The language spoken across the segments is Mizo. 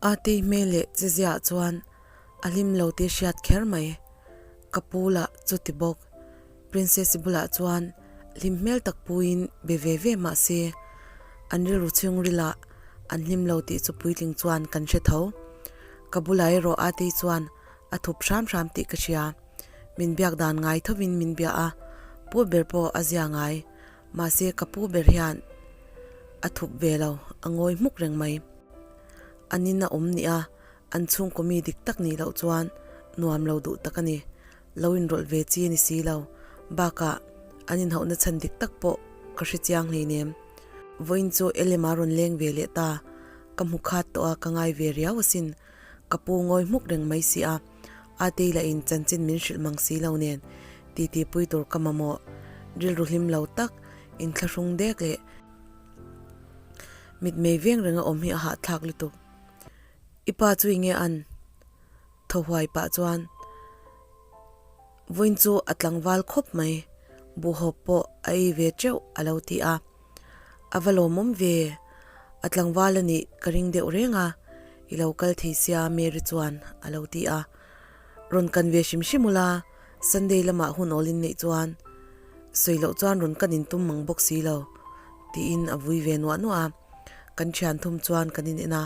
Atei hmel leh cheziah chuan a hlim lo tih hriat kher mai. Ka pu lah chuti bawk. Princess-i bulah chuan hlim hmel tak puiin be ve ve mah se, an rilru chhungril ah an hlim lo tih chu puitling chuan kan hre tho. Ka bulah erawh Atei chuan a thup hram hram tih ka hria. Min biak dan ngai thovin min bia a, pu ber pawh a zia ngai. Mahse ka pu ber hian a thup ve lo, a ngawi hmuk reng mai. An in a awm nih a, an chhungkaw mi dik tak nih loh chuan nuam lo duh tak a ni. Lo inrawlh ve chi a ni si lo. Bakah an inhauhna chhan dik tak pawh ka hre chiang hleinem. Vawiin chu Elema rawn leng ve leh ta. Ka hmu khat tawh a, ka ngai ve riau asin. Ka pu ngawi hmuk reng mai si a, Atei lah in chanchin min hrilh mang si lo nen titi pui tur ka mamawh. Rilru hlim lo tak, inthlahrung dek leh mitmei veng renga awm hi a hahthlak lutuk. I pa chu i nge an? Thaw huai pah chuan vawiin chu a tlangval khawp mai, buhhawp pawh a ei ve teuh a lo ti a. A va lawmawm ve, a tlangval a nih ka ring deuh reng a, i lo kal thei sia Mary chuan a lo ti a. Rawn kan ve hrim hrim ula, Sunday lamah hun awl in neih chuan sawi loh chuan rawn kan intum mang bawk si lo tiin a vui ve nuah nuah a. Kan thian thum chuan kan in en a,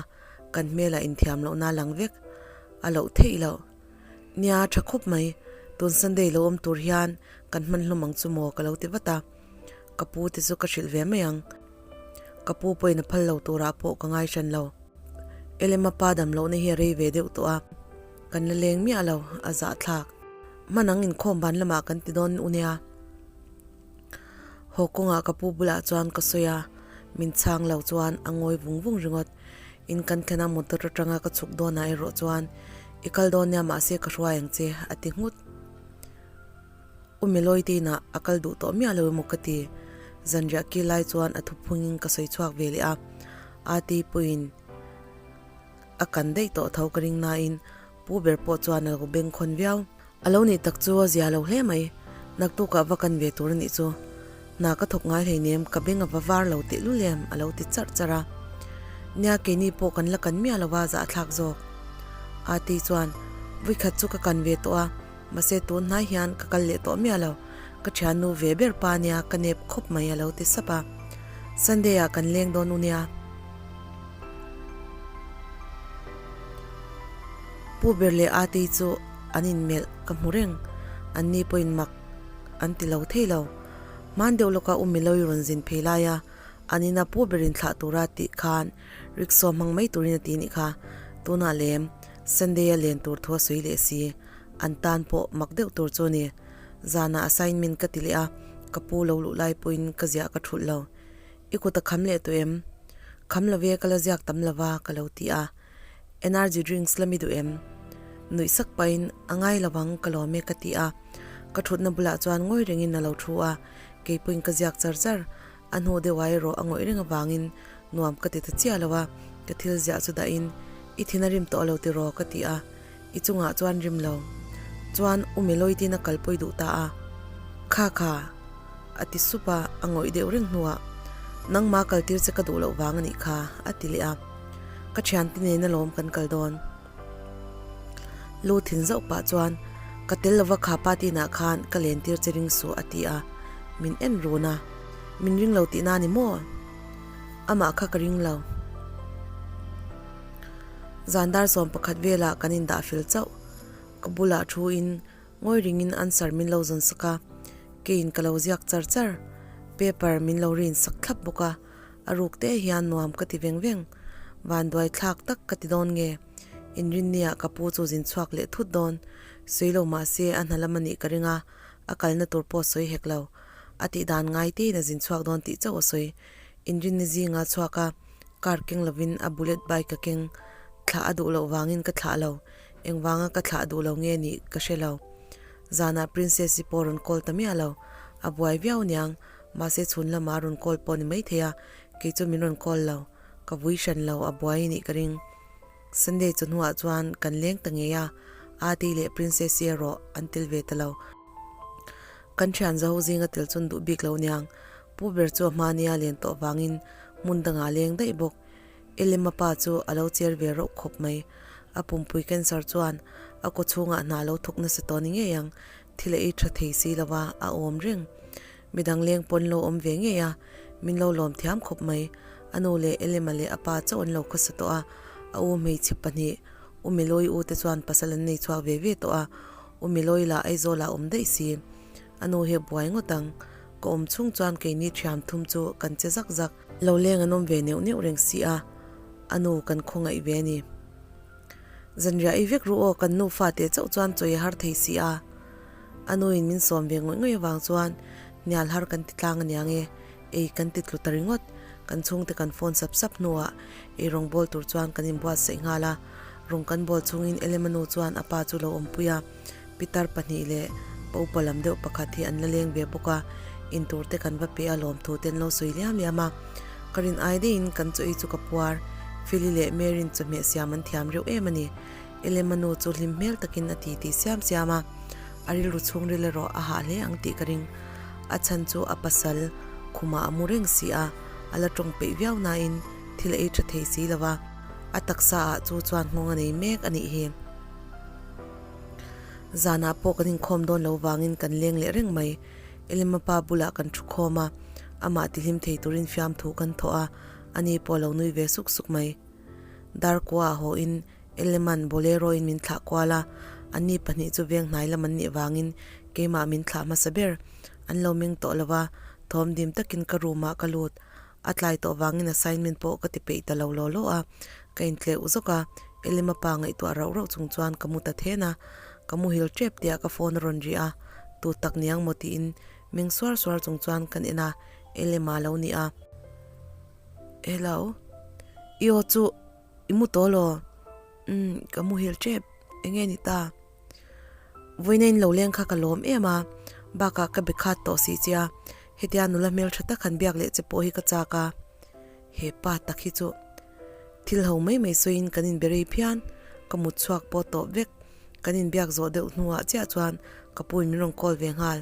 kan hmelah inthiam lohna a lang vek a loh theih loh. Nia tha khawp mai, tun Sunday lo awm tur hian kan hman hlawm ang chu maw ka lo ti vat a. Ka pu te chu ka hrilh ve mai ang. Ka pu pawhin a phal lo turah pawh ka ngai hran lo. Elema pa dam lohna hi a rei ve deuh tawh a, kan la leng miah lo, a zahthlak. Hman ang inkhawm ban lamah kan ti dawn u nia. Haw kawngah ka pu bulah chuan ka sawi a, min chhang lo chuan a ngawi vung vung ringawt. In kan thlen a motor atanga ka chhuk dawnah erawh chuan i kal dawn nia mahse ka hruai ang che a ti nghut. U Meloi te inah a kal duh tawh miah lo emaw ka ti. Zanriah kil lai chuan a thuphungin ka sawi chhuak ve leh a, Ati pawhin a kan daih tawh tho ka ring nain pu ber pawh chuan a lo bengkhawn viau. A lo nih tak chu a zia lo hle mai, naktukah va kan ve tur a nih chu. Hna ka thawk ngai hleinem ka beng a va var lo teh lul em a lo ti charh charh a. Nia keini pawh kan la kan miah lo va zahthlak zawk. Ati chuan vawikhat chu ka kan ve tawh a. Mahse tun hnai hian ka kal leh tawh miah lo, ka thiannu ve ber pa nia ka nep khawp mai a lo ti sap a. Sunday ah kan leng dawn u nia. Pu ber leh Ati chu an inmelh ka hmu reng, an ni pawhin mak an ti lo thei lo. Hman deuh lawka u Miloi rawn zin phei lai a, an ina pu berin thlah tura tih khan rickshaw hmang mai turin a ti nih kha. Tunah lem Sunday a len tur thu a sawi leh si. An tan pawh mak deuh tur chu a ni. Zanah assignment ka ti leh a, ka pu lo luh lai pawhin ka ziah ka thulh lo. I kut a kham leh tawh em? Kham lo ve ka la ziak tam lo va ka lo ti a. Energy drinks la mi duh em? Nuih sak pahin a ngai lo ang ka lawm e ka ti a. Ka thutna bulah chuan ngawi rengin a lo thu a, kei pawhin ka ziak char char. A hnu deuh ah erawh a ngawih reng avangin nuam ka ti ta chiah lo a, ka thil ziah chu dahin i thin a rim tawh lo tiraw ka ti a. I chungah chuan rim lo. Chuan U Meloi tin a kalpui duh ta a. Kha kha. A ti sup a, a ngawih deuh reng hnuah, Nangmah kaltir che ka duh loh vang a nih kha, a ti leh a. Ka thiante nen alawm kan kal dawn. Lu thin zauh pah chuan, Ka tel lova kha pa tinah khan ka lentir che ring suh, a ti a. Min en run a. Min ring lo tihna a ni maw? Amah kha ka ring lo. Zan dar 11 velah kan indah fel chauh. Ka bulah thu in ngawi ringin answer min lo zawn sak a, keiin ka lo ziak char char. Paper min lo rin sak thlap bawk a, a ruk te hian nuam ka ti veng veng. Vanduai thlak tak ka ti dawn nge? Inrinniah ka pu chu zin chhuak leh thut dawn. Sawi lo mahse a hna lam a nih ka ring a, a kalna tur pawh sawi hek lo. A tih dan ngai tein a zin chhuak dawn tih chauh a sawi. Inrinni zinga chhuak a, Car keng lovin a bullet bike a keng. Thlah a duh loh vangin ka thlah lo. Engvanga ka thlah duh lo nge nih ka hre lo. Zanah Princess-i pawh rawn call ta miah lo. A buai viau niang, mahse chhun lamah a rawn call pawh ni maithei a, kei chu min rawn call lo. Ka vui hran lo, a buai nih ka ring. Sunday chawhnuah chuan kan leng ta ngei a, Adi leh Princess-i erawh an tel ve ta lo. Kan thian zaho zinga tel chun duh bik lo niang, Pu ber chu a hmania len tawh vangin hmun dangah a leng daih bawk. Elema pa chu a lo cher ve rauh khawp mai. A pumpui cancer chuan a kaw chhungah hna lo thawk nasa tawh ni ngei ang, thil a ei tha thei si lo a, a awm reng. Midang leng pawn lo awm ve ngei a, min lo lawm thiam khawp mai. A nu leh Elema leh a pa chauh an lo khawsa tawh a, a u hmeichhe pahnih U Miloyi u te chuan pasal an nei chhuak ve ve tawh a, U Miloyi lah Aizawl ah awm daih si. A nu hi a buai ngawt ang. Ka awm chhung chuan keini thiam thum chu kan che zak zak. Lo leng an awm ve neuh neuh reng si a, a nu kan khawngaih ve a ni. Zanriah ei vek ru aw, kan nu fate chauh chuan chawi a har thei si a. A nuin min sawm ve ngawih ngawih avang chuan hnial har kan ti tlang aniang e, ei kan ti tlu ta ringawt. Kan chhungte kan phone sap sap hnuah ei rawng bawl tur chuan kan inbuatsaih nghal a. Rawng kan bawl chungin Elema nu chuan a pa chu lo awmpui a. Pitar pahnih leh pa upa lam deuh pakhat hi an la leng ve bawk a, intur te kan va pe a lawmthu te an lo sawi liam liam a. Ka rin ai deihin kan chaw ei chu ka puar, Feli leh Mary'n chawhmeh siam an thiam reuh em a ni. Elema nu chu hlim hmel takin a ti ti siam siam a, a rilru chhungril erawh a hah hle ang tih ka ring. A chhan chu a pasal khumah a mu reng si a, a la tawng peih viau nain thil a ei tha thei si lo va, a taksa ah chu chuan nghawng a nei mek a nih hi. Zanah pawh kan inkhawm dawn lo vangin kan leng leh reng mai. Elema pa bulah kan thu khawm a, amah tihlim thei turin fiamthu kan thawh a, ani pawh a lo nui ve suk suk mai. Darkua ah haw-in Eleman Bolero-in min thlah kual a, anni pahnih chu veng hnai lam an nih vangin keimah min thlah hmasa ber. An lo meng tawh lo va, thawm dim takin ka room-ah ka lut. A tlai tawh vangin assignment pawh ka ti peih ta lo law law a, ka intleuh zawk a, Elima pa ngaihtuah rauh rauh chung chuan ka mu ta then a, ka muhil tep tih ah ka phone a rawn ri a, tu tak niang maw tiin meng suar suar chung chuan kan en a, Elima lo ni a. Hello, i aw chu i mu tawh law? Umm, ka muhil tep, enge ni ta? Vawiina in lo leng kha ka lawm em a, bakah ka be khat tawh si che a, hetia nula hmel tha tak han biak leh che pawh hi ka chak a, he pa tak hi chu thil ho mai mai sawiin kan inbe rei phian, ka mut chhuak pawh tawp vek, kan inbiak zawh deuh hnuah chiah chuan ka pu in min rawn call ve nghal,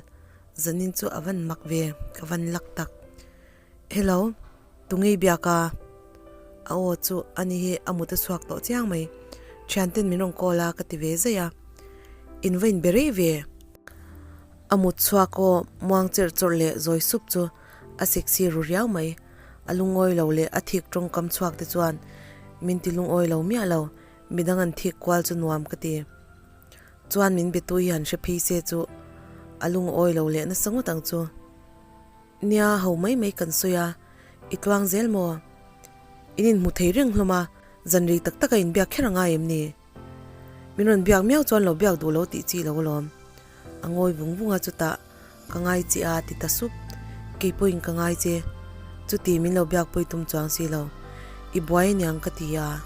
zanin chu a van mak ve, ka van lak tak. Hello, tungei biak a? A aw chu ani hi a mut a chhuak tawh chiang mai. Thianten min rawn call a ka ti ve zaih a. In va inbe rei ve. A mut chhuak aw muang cherh chawrh leh zawi sup chu a sexy ru riau mai. A lungawi lo leh a thik tawngkam chhuak te chuan min ti lungawi lo miah lo. Midang an thik kual chu nuam ka ti. Chuan min be tu hi han hre phei se chu a lungawi lo leh nasa ngawt ang chu. Nia, ho mai mai kan sawi a, i tluang zel maw? In inhmu thei reng hlawm a, zan rei tak tak a inbiak kher a ngai em ni? Min rawn biak miau chuan lo biak duh lo tih chi lo alawm. A ngawi vung vung a chutah, Ka ngai che a ti ta sup. Kei pawhin ka ngai che. Chuti min lo biak pawi tum chuang si lo. I buai aniang ka ti a.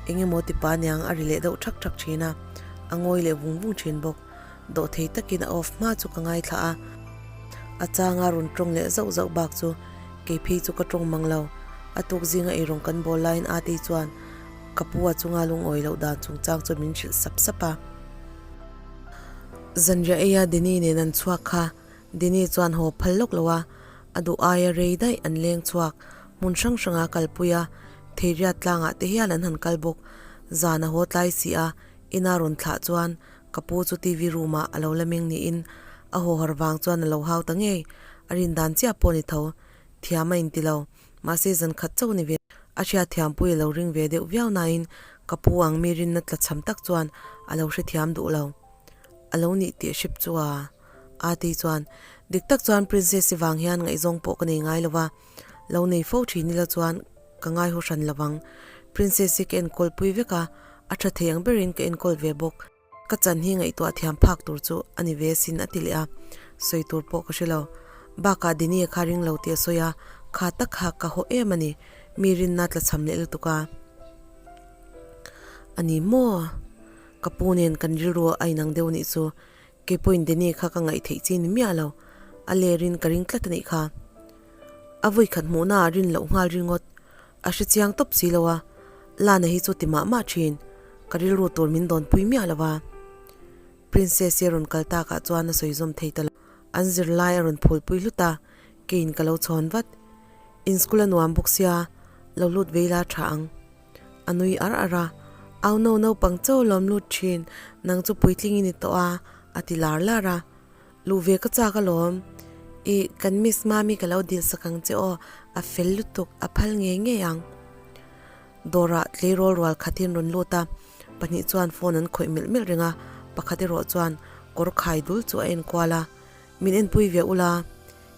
Eng emaw tipa aniang a ri leh deuh thak thak thin a, a ngawi leh vung vung thin bawk. Dawh thei takin a off hma chu ka ngaithla a, a changa rawn tawng leh zauh zauh bak chu kei phei chu ka tawng mang lo. A tuk zinga eirawng kan bawl laiin Atei chuan ka pu a chunga lungawi loh dan chungchang chu min hrilh sap sap a. Zanriah eia Denny nen an chhuak kha Denny chuan haw phal lawk lo a, a duh aia rei daih an leng chhuak hmun hrang hranga kalpui a, Theiriat tlangah te hial an han kal bawk. Zan a haw tlai si a, ina rawn thlah chuan Ka pu chu TV room ah a lo la meng niin a haw har vang chuan a lo hau ta ngei. A rin dan chiah pawh ni tho. Thiam a inti lo. Mahse zan khat chauh ni ve. A hriat thiampui a lo ring ve deuh viau nain ka pu ang mi rinna tla chham tak chuan a lo hrethiam duh lo. A lo nih tih hrip chu a. Ati chuan, Dik tak chuan Princess-i vang hian ngaihzawng pawh ka nei ngai lo va. Lo nei fo thin ila chuan ka ngai haw hran lo vang. Princess-i ka enkawl pui vek a, a tha thei ang berin ka enkawl ve bawk. Ka chan hi ngaihtuah thiam phak tur chu a ni ve sin a ti leh a, sawi tur pawh ka hre lo. Bakah Dini-a kha ring lo tih a sawi a, kha tak kha ka haw em a ni, mi rinna tla chham leh lutuk a. A ni maw? Ka pu nen kan rilru a inang deuh nih chu Kei pawhin Deni kha ka ngaih theih chi ni miah lo, a lerin ka ring tlat a nih kha. A vawi khat hmuhna ah rin loh nghal ringawt, a hre chiang tawp si lo a, Lana hi chu ti mah mah thin, ka rilru tur min dawn pui miah lo a. Princess-i a rawn kal takah chuan a sawi zawm thei ta lo, an zirlai a rawn phulpui hlut a, keiin ka lo chhawn vat. In school a nuam bawk sia, Lo lut vei la tha ang. A nui ar ar a, Au no naupang cho lawm lut thin, nang chu puitling i ni tawh a, a ti lar lar a. Luh ve ka chak alawm. Ih, kan Miss Mami ka lo dil sak ang che aw, a fel lutuk, a phal ngei ngei ang. Dawrah tleirawl rual khatin rawn lut a, pahnih chuan phone an khawih melh melh reng a, pakhat erawh chuan kawr khai dul chu a en kual a, Min enpui ve ula,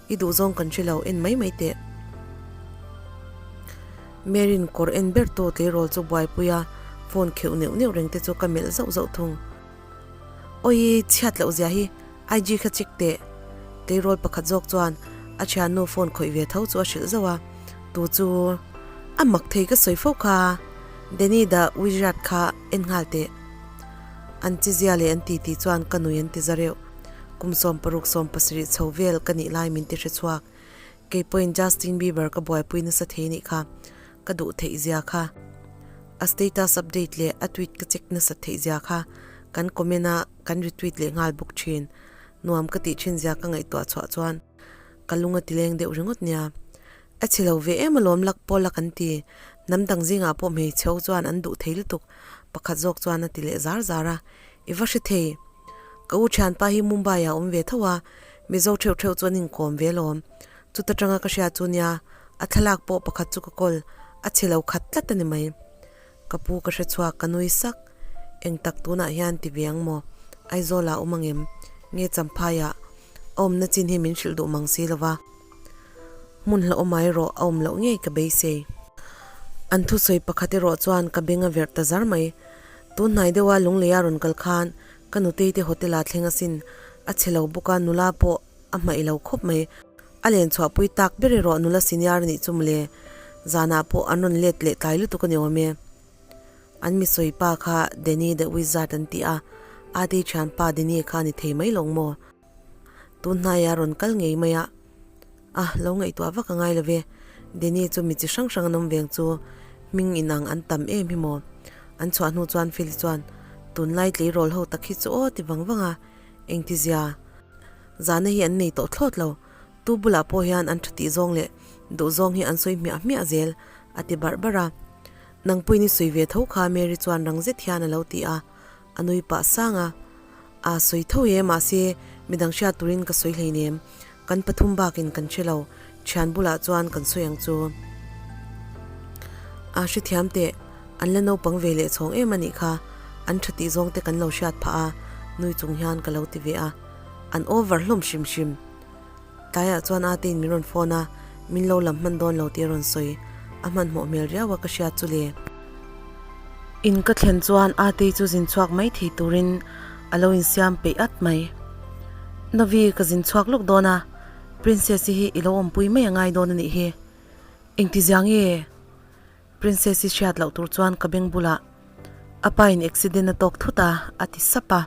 i duhzawng kan hre lo, en mai mai teh. Mary'n kawr en ber tu tleirawl chu buaipui a, phone kheuh neuh neuh reng te chu ka melh zauh zauh thung. Awi, chhiat loh zia hi, IG kha check teh. Tleirawl pakhat zawk chuan a thiannu phone khawih ve tho chu a hrilh zauh a, tu chu a mak thei ka sawi fo kha, Danny the Wizard kha en nghal teh. An chizia leh an titi chuan ka nui an ti za reuh. Kum 16 17 chho vel ka nih lai min ti hre chhuak. Kei pawhin Justin Bieber ka buaipui nasa thei nih kha, ka duh theih zia kha. A status update leh a tweet ka check nasat theih zia kha kan comment a, kan retweet leh nghal bawk thin. Nuam ka tih thin zia ka ngaihtuah chhuah chuan ka lung a ti leng deuh ringawt nia. A chhe lo ve em alawm lak pawl a kan ti. Hnam dang zingah pawh hmeichhe ho chuan an duh thei lutuk, pakhat zawk chuan a ti leh zar zar a. I va hre thei. Ka u thianpa hi Mumbai ah awm ve tho a, Mizo theuh theuh chu an inkawm ve alawm. Chuta tanga ka hria chu nia, a thlalak pawh pakhat chu ka kawl, a chhe lo khat tlat a ni mai. Ka pu ka hre chhuak ka nui sak, eng tak tunah hian ti ve ang maw? Aizawl ah awm angem? Nge Champhai ah? A awmna chin hi min hrilh duh mang si lova. Hmun hlauhawm erawh a awm loh ngei ka beisei. An thusawi pakhat erawh chuan ka beng a verh ta zar mai. Tun hnai deuha Lungleia rawn kal khan ka nutei te hotel ah thleng asin, a chhe lo bawk a, nula pawh a hmaih lo khawp mai. A len chhuahpui tak ber erawh nula senior a nih chu mawle. Zanah pawh an rawn let leh tlai lutuk a ni awm e. An misawi pa kha Danny the Wizard an ti a, Adi thianpa Danny kha a ni thei mai lawng maw? Tun hnaia rawn kal ngei mai a, a lo ngaihtuah vak a ngai lo ve. Danny chu mi chi hrang hrang an awm veng chu hming inang an tam em hi maw? An chhuah hnu chuan Phil chuan, Tunlai tleirawl ho tak hi chu aw ti vang vang a, engtizia? Zahna hi an nei tawh thlawt lo. Tu bulah pawh hian an tha tih zawng leh duh zawng hi an sawi hmiah hmiah zel, a ti barh barh a. Nangpuiin i sawi ve tho kha Mary chuan rang zet hian a lo ti a, a nui pah sang a. A sawi tho e, mahse midang hriat turin ka sawi hleinem. Kan pathum bakin kan hre lo, thian bulah chuan kan sawi ang chu. A hrethiam teh, an la naupang ve leh chhawng em a nih kha, an tha tih zawng te kan lo hriat phah a, nui chung hian ka lo ti ve a. An over hlawm hrim hrim. Tlaiah chuan ate in min rawn phone a, min lo lam hman dawn lo tih a rawn sawi. A hmanhmawh hmel riau a ka hriat chu le. In ka thlen chuan ate chu zin chhuak mai thei turin a lo insiam peih at mai. Novi ka zin chhuak lawk dawn a, Princess-i hi i lo awmpui mai a ngai dawn a nih hi. Engtizia nge? Princess-i hriat loh tur chuan ka beng bulah a pa in accident a tawk thut a, a ti sap a.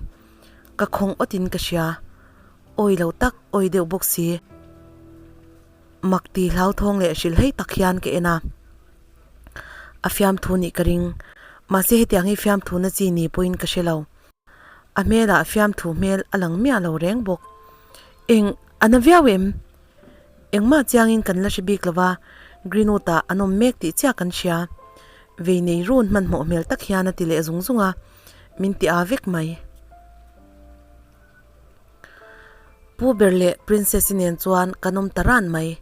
Ka khawng awtin ka hria. Awi lo tak, awi deuh bawk si. Mak ti hlauthawng leh hrilhhei tak hian ka en a. A fiamthu nih ka ring. Mahse hetiang hi fiamthu na chi ni pawhin ka hre lo. A hmelah fiamthu hmel a lang miah lo reng bawk. Eng, a na viau em? Engmah chiangin kan la hre bik lo va, Greenwood-ah an awm mek tih chiah kan hria. Vei nei run hmanhmawh hmel tak hian a ti leh zung zung a, min ti aa vek mai. Pu ber leh Princess-i nen chuan kan awm ta ran mai.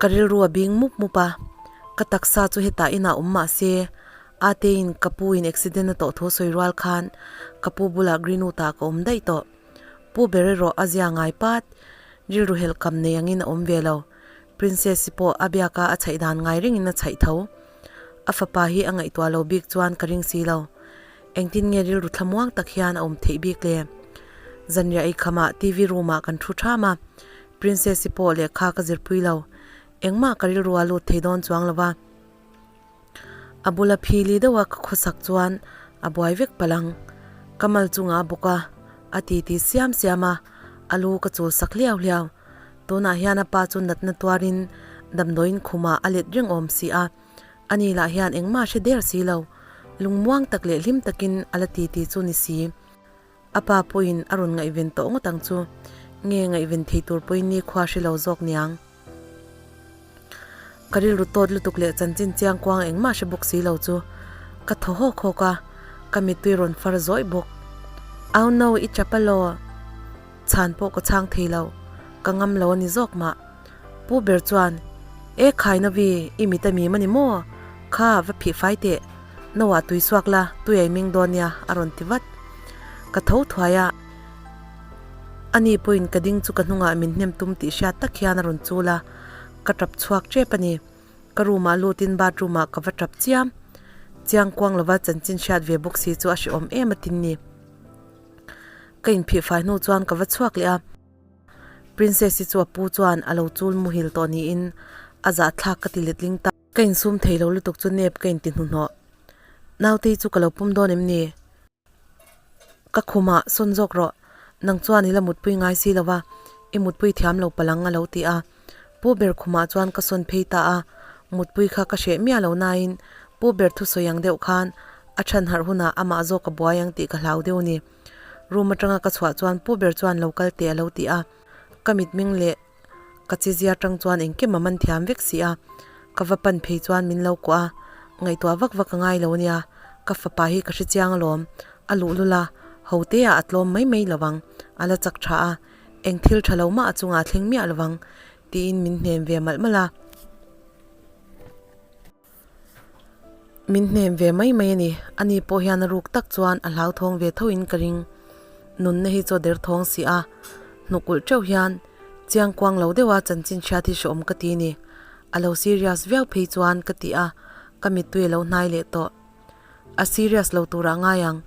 Ka rilru a bing mup mup a, ka taksa chu hetah inah awm mah se, Ateiin ka pu in accident a tawh thu sawi rual khan ka pu bulah Greenwood-ah ka awm daih tawh. Pu ber erawh a zia ngai pat, rilru helh kam nei angin a awm ve lo. Princess-i pawh a biaka a chhaih dan ngai rengin a chhaih tho. A fapa hi a ngaihtuah lo bik chuan ka ring si lo. Engtin nge rilru thlamuang tak hian a awm theih bik le? Zanriah ei khamah TV room-ah kan thu ṭham a, Princess-i pawh lehkha ka zirpui lo. Engmah ka rilru a lut thei dawn chuang lo va. A bula phili deuha ka khawsak chuan a buai vek palh ang. Ka mal chungah a bawk a, a titi siam siam a, a lu ka chul sak hliau hliau. Tunah hian a pa chu natna tuarin damdawiin khumah a let reng awm si a, ani lah hian engmah hre der si lo. Lungmuang tak leh hlim takin a la titi chu ni si. A pa pawhin a rawn ngaihven tawh ngawt ang chu. Nge ngaihven thei tur pawhin nikhua hre lo zawk niang. Ka rilru tawt lutuk leh chanchin chiang kuang engmah hre bawk si lo chu ka thaw hawk hawk a, ka mittui rawn far zawih bawk. Au no, i chap alaw? Chhan pawh ka chhang thei lo, ka ngam lo a ni zawk mah. Pu ber chuan, E khai Novi, i mit a mim a ni maw? Kha, va phih fai teh. Noah tui chhuak la, tui a i ming dawn nia, a rawn ti vat. Ka tho thuai a, ani pawhin ka ding chu ka hnungah min hnem tum tih hriat tak hian a rawn chul a, ka tap chhuak tep a ni. Ka room ah lutin bathroom ah ka va tap chiam. Chiang kuang lova chanchin hriat ve bawk si chu a hrehawm em a tin ni. Ka inphih fai hnu chuan ka va chhuak leh a. Princess-i chu a pu chuan a lo chul muhil tawh niin a zahthlak ka ti letling ta. Ka insum thei lo lutuk chu nep ka inti hnuhnawh. Nautei chu ka lo pum dawn em ni? Ka khumah sawn zawk rawh. Nang chuan i la mutpui ngai si lo va, i mutpui thiam lo palang a lo ti a. Pu ber khumah chuan ka sawn phei ta a, mutpui kha ka hreh miah lo nain Pu ber thusawi ang deuh khan a chhan harh hunah amah zawk a buai ang tih ka hlau deuh ni. Room atanga ka chhuah chuan pu ber chuan lo kal teh a lo ti a, ka mitmeng leh ka chizia tang chuan engkim a man thiam vek si a, ka va pan phei chuan min lo kuah a, ngaihtuah vak vak a ngai lo nia, ka fapa hi ka hre chiang alawm, a luhlul a, ho te ah a tlawm mai mai lo ang, a la chak tha a, eng thil tha lo mah a chungah a thleng miah lo vang, tiin min hnem ve malh malh a. Min hnem ve mai mai a ni. Ani pawh hian a ruk tak chuan a hlauthawng ve tho in ka ring. Nunna hi chaw der thawng si a, hnukulh teuh hian chiang kuang lo deuha chanchin hriat hi hrehawm ka ti a ni. A lo serious viau phei chuan ka ti a, ka mittui a lo hnai leh tawh. A serious lo turah ngai ang.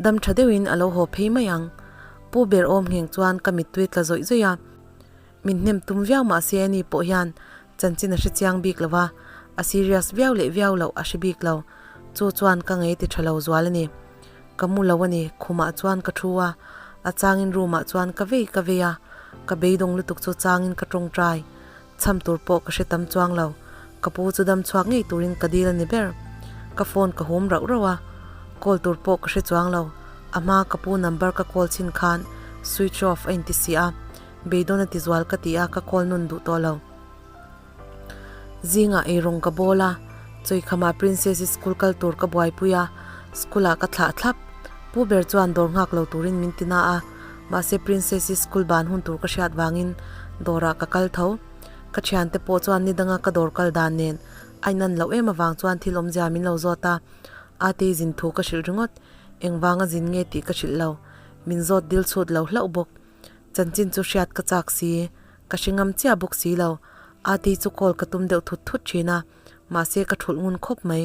Dam tha deuhin a lo haw phei mai ang. Pu ber awm ngheng chuan ka mittui tla zawih zawih a. Min hnem tum viau mah se ani pawh hian chanchin a hre chiang bik lo va, a serious viau leh viau loh a hre bik lo. Chu chuan ka ngei ti tha lo zual a ni. Ka mu lo a ni, khumah chuan ka thu a, a changin room ah chuan ka vei ka vei a, ka beidawng lutuk chu changin ka tawngtai. Chham tur pawh ka hre tam chuang lo, ka pu chu dam chhuak ngei turin ka dil a ni ber. Ka phone ka hum rauh rauh a, call tur pawh ka hre chuang lo, a hma ka pu number ka call chhin khan switch off a inti si a, Beidawn a ti zual ka ti a, ka call nun duh tawh lo. Zingah eirawng ka bawl a, Chawikhamah Princess-i school kal tur ka buaipui a, school ah ka thlah thlap. Pu ber chuan dawr nghak lo turin min ti na a, mahse Princess-i school ban hun tur ka hriat vangin dawrah ka kal tho. Ka thiante pawh chuan ni danga ka dawr kal dan nen a inan loh em avang chuan thil awmzia min lo zawt a, Atei zin thu ka hrilh ringawt. Engvanga zin nge tih ka hrilh lo, min zawt dil chhut lo hlauh bawk. Chanchin chu hriat ka chak si, ka hre ngam chiah bawk si lo. Ati chu call ka tum deuh thut thut thin a, mahse ka thulh ngun khawp mai.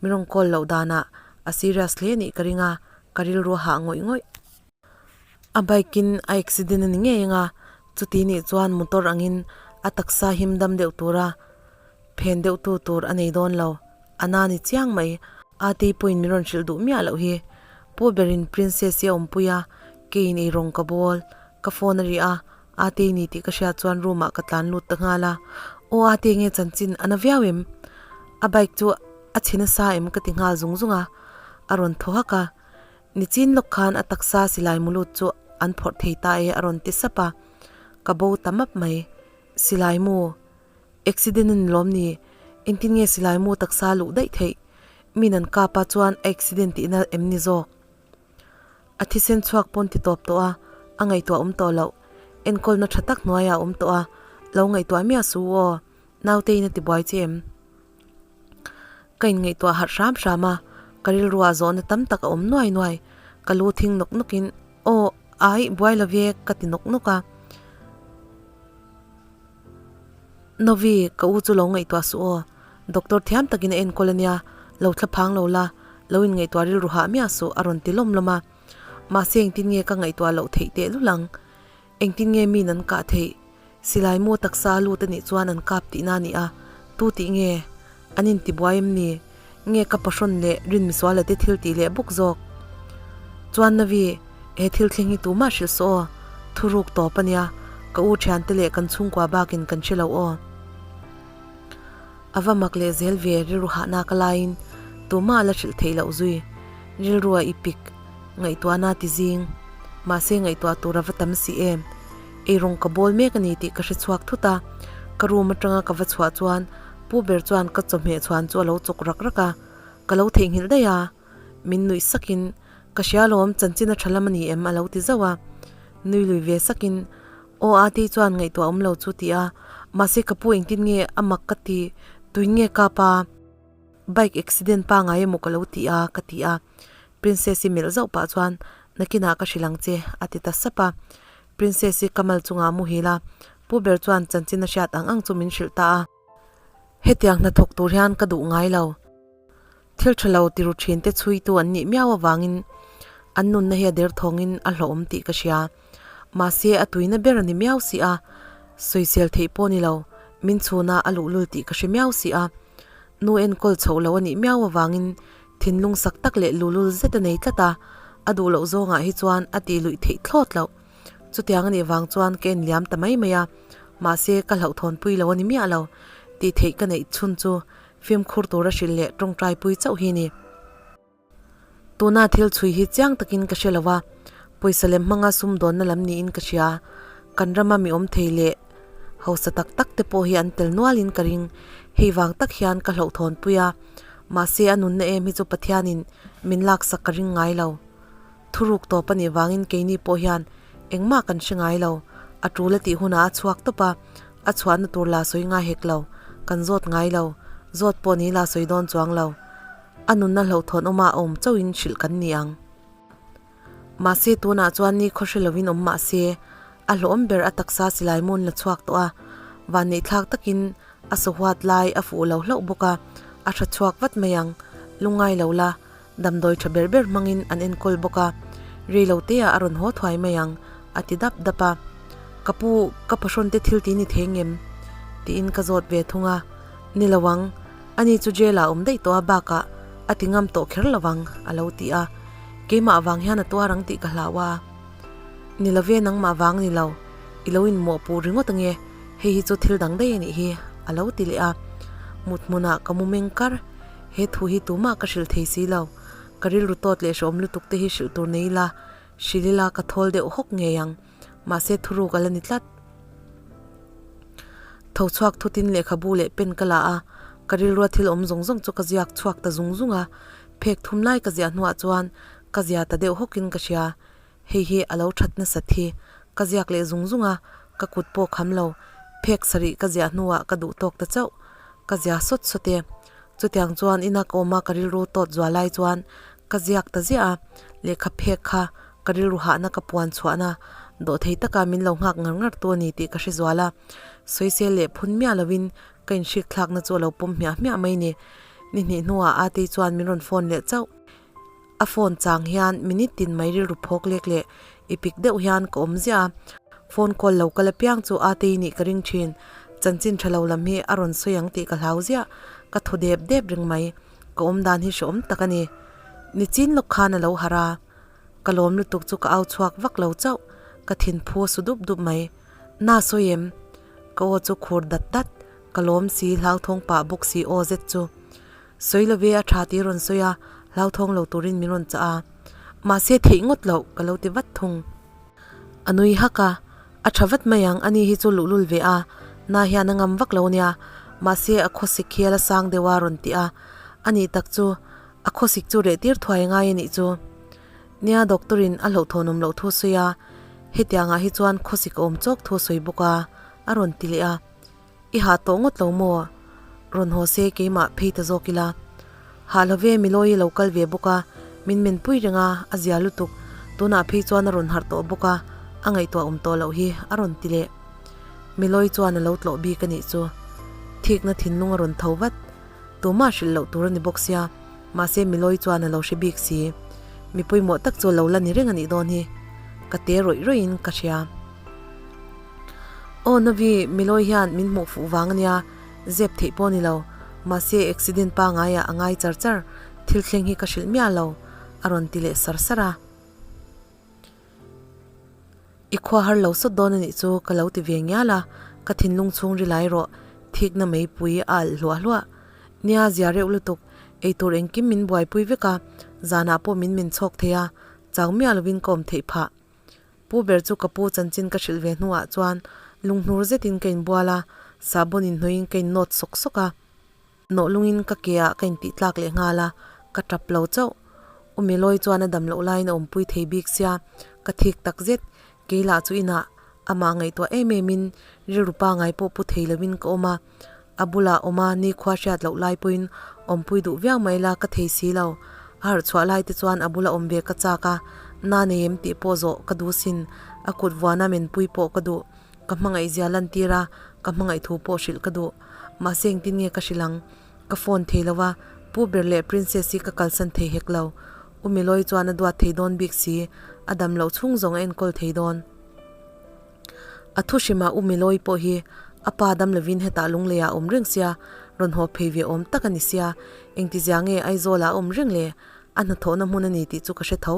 Mi rawn call loh danah a serious hle nih ka ring a, ka rilru a hah ngawih ngawih. A bike in a accident a ni ngei ang a, chuti nih chuan motor angin a taksa him dam deuh tura phen deuh tu tur a nei dawn lo. A na ni chiang mai, Ati pawhin min rawn hrilh duh miah loh hi. Pu berin Princess-i a awmpui a, keiin eirawng ka bawl. Ka phone a ri a, Ati ni tih ka hriat chuan room ah ka tlan lut ta nghal a. Aw Ati nge chanchin a na viau em? A bike chu a chhe nasa em ka ti nghal zung zung a, a rawn thaw hak a. Nichin lawk khan a taksa silai mulut chu an phawrh thei ta e a rawn ti sap a, ka bo ta map mai. Silai mu. Accident a ni lawm ni? Engtin nge silai mu taksa luh daih theih? Min an kap a chuan a accident tihna em ni zawk? A thisen chhuak pawn ti tawp tawh a, a ngaihtuah awm tawh loh. Enkawlna tha tak hnuaiah a awm tawh a, lo ngaihtuah miah su aw, Nautein a ti buai che em? Ka inngaihtuah harh hram hram a, ka rilruah zawhna tam tak a awm nuai nuai. Ka lu thing nawk nawkin, Aw, ai, buai lo ve ka ti nawk nawk a. Novi, ka u chu lo ngaihtuah suh aw. Doctor thiam takin a enkawl a nia, lo thla phang lo la, lo inngaihtuah rilru hah miah suh a rawn ti lawm lawm a. Mahse engtin nge ka ngaihtuah loh theih teh lul ang? Engtin nge min an kah theih? Silai mu taksa a lut a nih chuan an kap tihna a ni a, tu tih nge? An intibuai em ni? Nge ka pahrawn leh rin misuala te thil tih leh bawk zawk? Chuan Navi, he thil thleng hi tumah hrilh suh aw, thuruk tawp a nia, ka u thiante leh kan chhungkua bakin kan hre lo aw. A va mak leh zel ve rilru hahna ka laiin tumah a la hrilh theih loh zui. Rilru a i pik, ngaihtuahna ti zing. Mahse ngaihtuah tur a va tam si em? Eirawng ka bawl mek a ni tih ka hre chhuak thut a. Ka room atanga ka va chhuah chuan pu ber chuan ka chawhmeh chhuan chu a lo chawk rak rak a, ka lo theihnghilh daih a. Min nuih sakin, Ka hria lawm, chanchin a tha lam a ni em? a lo ti zauh a. Nui lui ve sakin, Aw Ati chuan ngaihtuah awm lo chu ti a, mahse ka pu engtin nge a mak ka ti, tuin nge kap a? Bike accident pangai emaw ka lo ti a, ka ti a. Princess-i melh zauh pah chuan, Nakinah ka hrilh ang che, a ti ta sap a. Princess-i ka mal chungah a muhil a, pu ber chuan chanchin a hriat ang ang chu min hrilh ta a. Hetiang hnathawk tur hian ka duh ngai lo. Thil tha lo tiru thinte chhuitu an nih miau avangin an nunna hi a derthawngin a hlawhawm tih ka hria. Mahse a tuina ber a ni miau si a, sawisel theih pawh ni lo, min chhuna a luhlul tih ka hre miau si a. Nu enkawl chhoh lo a nih miau avangin thinlung sak tak leh luhlul zet a nei tlat a, a duh loh zawngah hi chuan a tih luih theih thlawt loh. Chutiang a nih vang chuan ka en liam ta mai mai a, mahse ka hlauhthawnpui lo a ni miah lo. Tih theih ka neih chhun chu Fimkhur tura hrilh leh tawngtai pui chauh hi ni. Tuna thil chhui hi chiang takin ka hre lo a, pawisa lem hmanga sumdawnna lam niin ka hria. Kan rama mi awm thei leh hausa tak tak te pawh hi an tel nualin ka ring. Hei vang tak hian ka hlauhthawn pui a, mahse a nunna em hi chu Pathianin min laksak ka ring ngai lo. Thuruk tawp a nih vangin keini pawh hian engmah kan hre ngai lo. A tul a tih hunah a chhuak tawp a, a chhuahna tur la sawi ngai hek lo. Kan zawt ngai lo. Zawt pawh ni la sawi dawn chuang lo. A nunna hlauhthawn awma a awm chauhin hrilh kan ni ang. Mahse tunah chuan ni khaw hre lovin awm mah se, a hlawhawm ber a taksa silai mun la chhuak tawh a, vanneihthlak takin a sahuat lai a fuh lo hlauh bawk a, a tha chhuak vat mai ang. Lungngai lo la. Damdawi tha ber ber hmangin an enkawl bawk a, rei lo te ah a rawn haw thuai mai ang, a ti dap dap a. Ka pu, ka pahrawn te thil ti ni thei ngem? tiin ka zawt ve thung a. Ni lo ang, ani chu jail ah awm daih tawh a bakah a ti ngam tawh kher lo ang, a lo ti a. Keimah vang hian a tuar ang tih ka hlau a. Ni lo ve nangmah vang ni lo, i lo inmawhpuh ringawt ange, hei hi chu thil dang daih a nih hi, a lo ti leh a. Mut hmunah ka mu meng kar. He thu hi tumah ka hrilh thei si lo. Ka rilru tawt leh hrehawm lutuk te hi hrilh tur nei ila, hrilh ila ka thawl deuh hawk ngei ang. Mahse thuruk a la ni tlat. Tho chhuak thutin lehkhabu leh pen ka la a, ka rilrua thil awm zawng zawng chu ka ziak chhuak ta zung zung a. Phek thum lai ka ziah hnuah chuan ka zia ta deuh hawkin ka hria. Hei hi a lo that nasat hi. Ka ziak leh zung zung a, ka kut pawh kham lo. Phek sarih ka ziah hnuah ka duh tawk ta chauh. Ka zia sawt sawt e. Chutiang chuan ina ka awm a ka rilru tawt zual lai chuan ka ziak ta ziah a, lehkha phek kha ka rilru hahna ka puan chhuahna dawh thei taka min lo nghak ngar ngar tu a ni tih ka hre zual a. Sawisel leh phun miah lovin ka inhrik thlakna chu a lo pawm hmiah hmiah mai ni. Ni hnih hnuah Atei chuan min rawn phone leh chauh. A phone chang hian minute tin mai rilru phawk lek leh i pik deuh hian ka awm ziah a, phone call lo kal apiang chu Atei nih ka ring thin, chanchin tha lo lam hi a rawn sawi ang tih ka hlau ziah, ka thaw dep dep reng mai, ka awm dan hi hrehawm tak a ni. Nichin lawk khan a lo harh a, ka lawm lutuk chu ka au chhuak vak lo chauh, ka thin phu a su dup dup mai, Na sawi em? Ka aw chu khur dat dat, ka lawm si hlauthawng pah bawk si aw zet chu. Sawi lo ve a tha tih rawn sawi a, hlauthawng lo turin min rawn chah a. Mahse theih ngawt loh ka lo ti vat thung. A nui hak a, a tha vat mai ang, ani hi chu luhlul ve a, na hian a ngam vak lo nia, mahse a khawsik hi a la sang deuh a rawn ti a, ani tak chu a khawsik chu reh tir thuai ngai a nih chu. Nia doctor in a hlauhthawn awm loh thu sawi a, hetiangah hi chuan khawsik a awm chawk thu sawi bawk a, a rawn ti leh a. I hah tawh ngawt lo maw? Rawn haw se keimah phei ta zawk ila. Hah lo ve Milawi lo kal ve bawk a, min menpui reng a, a zia lutuk. Tunah phei chuan a rawn harh tawh bawk a, a ngaihtuah awm tawh loh hi a rawn ti leh. Milawi chuan a lo tlawh bik a nih chu. Thikna thinlung a rawn tho vat. Tumah hrilh loh tur a ni bawk sia, mahse Milawi chuan a lo hre bik si. Mi pawimawh tak chu lo la ni reng a nih dawn hi. Ka te rawih rawih in ka hria. Aw Navi, Milawi hian min hmuh fuh vang a nia, zep theih pawh a ni lo. Mahse accident pangaiah a ngai char char, thil thleng hi ka hrilh miah lo, a rawn ti leh sar sar a. I khua har lo sawt dawn a nih chu ka lo ti ve ngial a, ka thinlung chhung ri lai rawh, thikna meipui a alh hluah hluah. Nia zia reuh lutuk, eitur engkim min buaipui vek a, zanah pawh min min chhawk thei a, chau miah lovin ka awm theih phah. Pu ber chu ka pu chanchin ka hrilh ve hnuah chuan lunghnur zetin ka inbual a, Sahbawn inhnawhin ka innawt sawk sawk a. Nawh lungin ka ke ah ka intih tlak leh nghal a, ka tap lo chauh. U Melawi chuan a dam loh laiin a awmpui thei bik sia, ka thik tak zet. Kei lah chu inah amah ngaihtuah em em in rilru pangai pawh pu thei lovin ka awm a. A bulah awm a nikhua hriat loh lai pawhin awmpui duh viau mai la ka thei si lo. A harh chhuah lai te chuan a bula awm ve ka chak a, na nei em tih pawh zawh ka duh sin, a kut vuana menpui pawh ka duh. Ka hmangaihzia lantir a, ka hmangaih thu pawh hrilh ka duh. Mahse engtin nge ka hrilh ang? Ka phone thei lo a, Pu ber leh Princess hi ka kalsan thei hek lo. U Milawi chuan a duat thei dawn bik si, a dam loh chhung zawng a enkawl thei dawn. A thu hrimah U Milawi pawh hi a pa dam lovin hetah lungleiah a awm reng sia, rawn haw phei ve awm tak a ni sia, engtizia nge Aizawlah a awm reng le? A hnathawhna hmun a ni tih chu ka hre tho.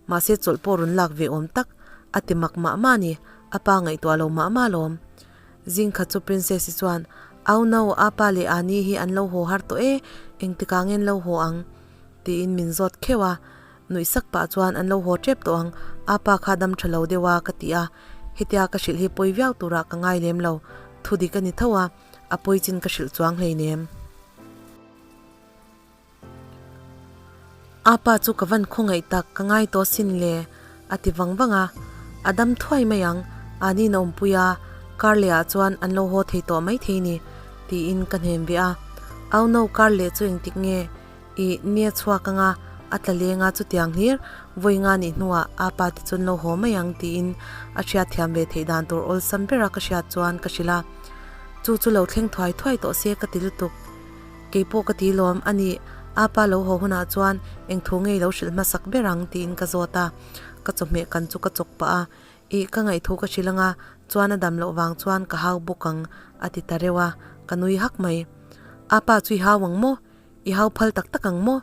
Mahse chawlh pawh rawn lak ve awm tak, a ti mak mah mah a ni, a pa ngaihtuah lo mah mah alawm. Zing khat chu Princess-i chuan, Au no, apa leh Ani hi an lo haw har tawh e, engtikah nge an lo haw ang? tiin min zawt kheuh a. Nuih sak pah chuan an lo haw tep tawh ang, apa kha dam tha lo deuh a ka ti a. Hetia ka hrilh hi pawi viau turah ka ngai lem lo, thu dik a ni tho a, a pawi chin ka hrilh chuang hleinem. Apa chu ka van khawngaih tak ka ngai tawh sin le a ti vang vang a, a dam thuai mai ang, ani na awmpui a, kar leh ah chuan an lo haw thei tawh mai thei ni tiin ka hnem ve a, au no kar leh chu engtik nge i nia chhuak anga a tla leng a chutiang hlir vawi nga nih hnuah apa te chu an lo haw mai ang tiin a hriatthiam ve theih dan tur awlsam bera ka hriat chuan ka hrilh a, chu chu lo thleng thuai thuai tawh se ka ti lutuk. Kei pawh ka ti lawm a ni, apa lo haw hunah chuan eng thu ngei lo hrilh hmasak ber ang tiin ka zawt a, ka chawhmeh kan chu ka chawk pah a, ih ka ngaih thu ka hrilh anga chuan a dam loh vang chuan ka hau bawk ang a ti ta reuh a, ka nui hak mai. Apa chu i hau ang maw? I hau phal tak tak ang maw?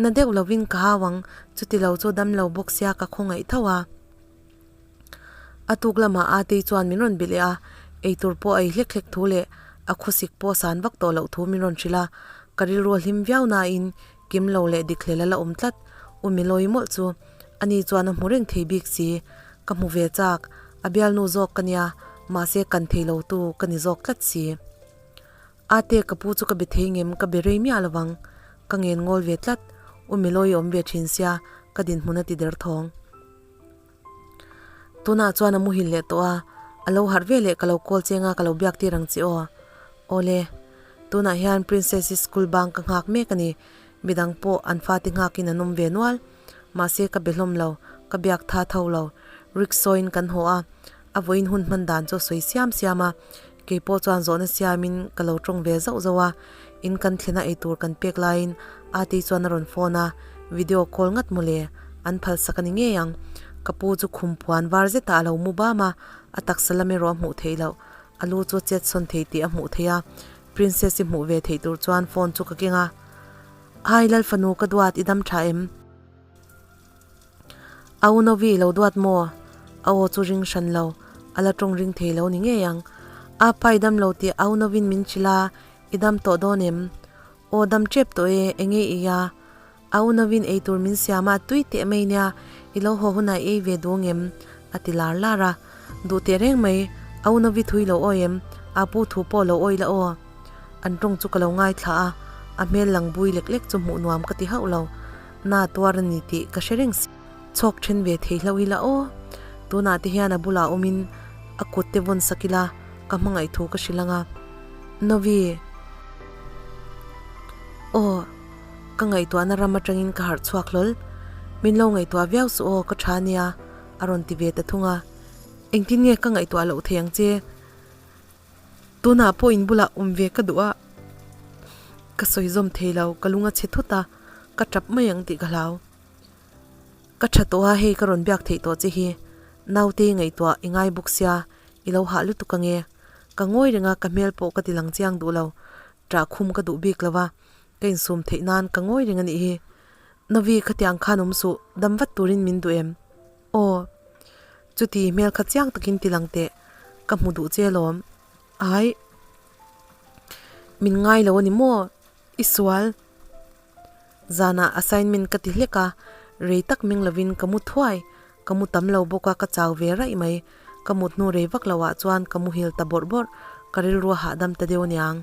Na deuh lovin ka hau ang, chuti lo chu dam lo bawk sia ka khawngaih tho a. A tuk lamah Atei chuan min rawn be leh a, eitur pawh a ei hlek hlek thu leh a khawsik pawh san vak tawh loh thu min rawn hrilh a, ka rilru a hlim viau nain kim lo leh dik hlel a la awm tlat. U Milawi mawlh chu ani chuan a hmu reng thei bik si, ka hmu ve chak, a bialnu zawk ka nia, mahse kan thei lo tu ka ni zawk tlat si. Ate ka pu chu ka be thei ngem ka be rei miah lovang, ka ngen ngawl ve tlat, U Milawi awm ve thin sia ka dinhmun a ti der thawng. Tunah chuan a muhil leh tawh a, a lo harh ve leh ka lo call cheng a ka lo biak tir ang che aw. Awle, tunah hian Princess-i school bang ka nghak mek a ni, midang pawh an fate nghakin an awm ve nual. Mahse ka be hlawm lo, ka biak tha tho lo. Rickshaw-in kan haw a, a vawiin hun hman dan chu a sawi siam siam a, kei pawh chuan zawhna siamin ka lo tawng ve zauh zauh a, in kan thlena eitur kan pek laiin Ati chuan a rawn phone a, video call ngat mawle, an phalsak a ni ngei ang. Ka pu chu khum puan var zetah a lo mu bam a, a taksa lam erawh a hmuh theih loh, a lu chu a chet sawn thei tih a hmuh theih a, Princess-i hmuh ve theih tur chuan phone chu ka keng a, Hi Lalfanu ka duat i dam tha em? A unovi i lo duat maw? A aw chu ring hran lo, a la tawng ring thei lo ni ngei ang. A pa i dam lo tih a unovin min hrilh a, i dam tawh dawn em? Aw dam tep tawh e, enge i a? A unovin eitur min siam a, tui teh mai nia, i lo haw hunah i ei ve duh ngem? A ti lar lar a. Duh teh reng mai, a unovi thu i lo awi em? A pu thu pawh lo awi la aw. An tawng chu ka lo ngaithla a, a hmel lang bui lek lek chu hmuh nuam ka ti hauh lo. Na tuar a ni tih ka hre reng si. Chhawk then ve thei hlauh ila aw. Tunah te hian a bulah awmin a kut te vawn sak ila ka hmangaih thu ka hrilh ang a. Novi. Aw. Ka ngaihtuahna ram atangin ka harh chhuak hlawl. Min lo ngaihtuah viau suh aw ka tha nia a rawn ti ve ta thung a. Engtin nge ka ngaihtuah loh thei ang che? Tunah pawh in bulah awm ve ka duh a, ka sawi zawm thei lo, ka lung a chhe thut a, ka tap mai ang tih ka hlau. Ka tha tawh a, hei ka rawn biak theih tawh che hi, naute i ngaihtuah i ngai bawk sia, i lo hah lutuk ange. Ka ngawi reng a, ka hmel pawh ka ti lang chiang duh lo, ṭah khum ka duh bik lo va, ka insum theih nan ka ngawi reng a nih hi. Novi, khatiang khan awm suh, dam vat turin min duh em? Aw. Chuti hmel kha chiang takin ti lang teh, ka hmu duh che alawm. Ai. Min ngai lo a ni maw? I sual. Zanah assignment ka ti hlek a, rei tak meng lovin ka mu thuai. Ka mu tam lo bawk a, ka chau ve raih mai. Ka mut hnu rei vak loah chuan ka muhil ta bawrh bawrh. Ka rilru a hahdam ta deuh aniang.